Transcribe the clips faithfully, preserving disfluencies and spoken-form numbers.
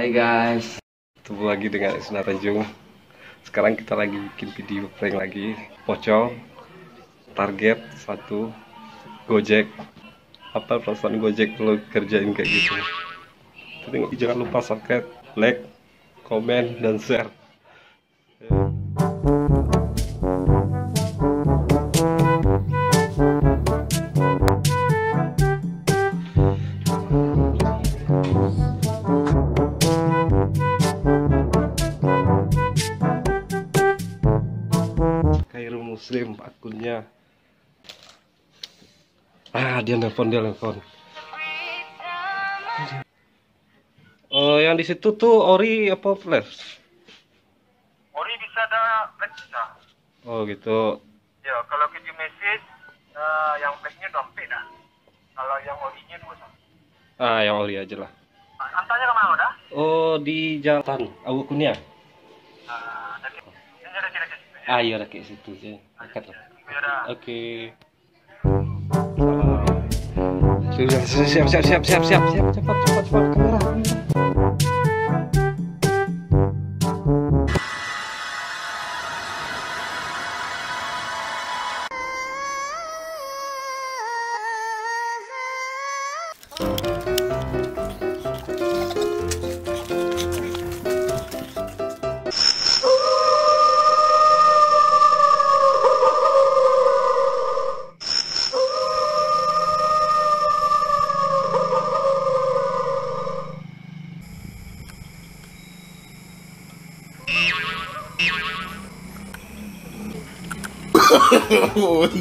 Guys, ketemu lagi dengan Isna Tanjung. Sekarang kita lagi bikin video prank lagi. Pocong. Target satu, Gojek. Apa perasaan Gojek kalau kerjain kayak gitu? Tapi jangan lupa subscribe, like, komen, dan share. Khairul Muslim akunnya. Ah, dia nelpon, dia nelpon. Oh, yang di situ tuh ori apa flash? Ori bisa ada flash bisa. Oh, gitu. Ya, kalau kerja message, eh, yang flashnya dua ampek dah. Kalau yang orinya dua satu. Ah, yang ori aja lah. Antarnya ke mana dah? Oh, di jalan Awak Kunia. Ah, dah ke-, ini dah kira-kira situ, ya? Ah, iya, dah ke situ je. Dekat lah. Ya dah. Oke. Sudah, sudah, siap, siap, siap, siap, siap, siap, cepat, cepat, cepat, kamera, kamera.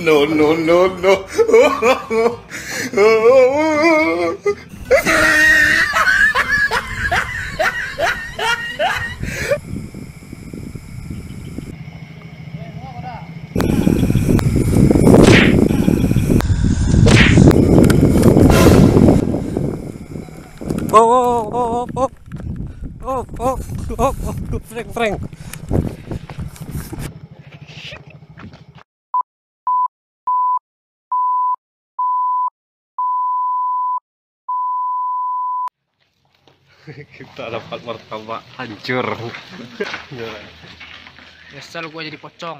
No, no, no, no. Oh, oh, oh, oh, oh. Oh, oh, oh, oh, oh, prank, prank. Kita dapat martabak hancur. Nyesal gua jadi pocong.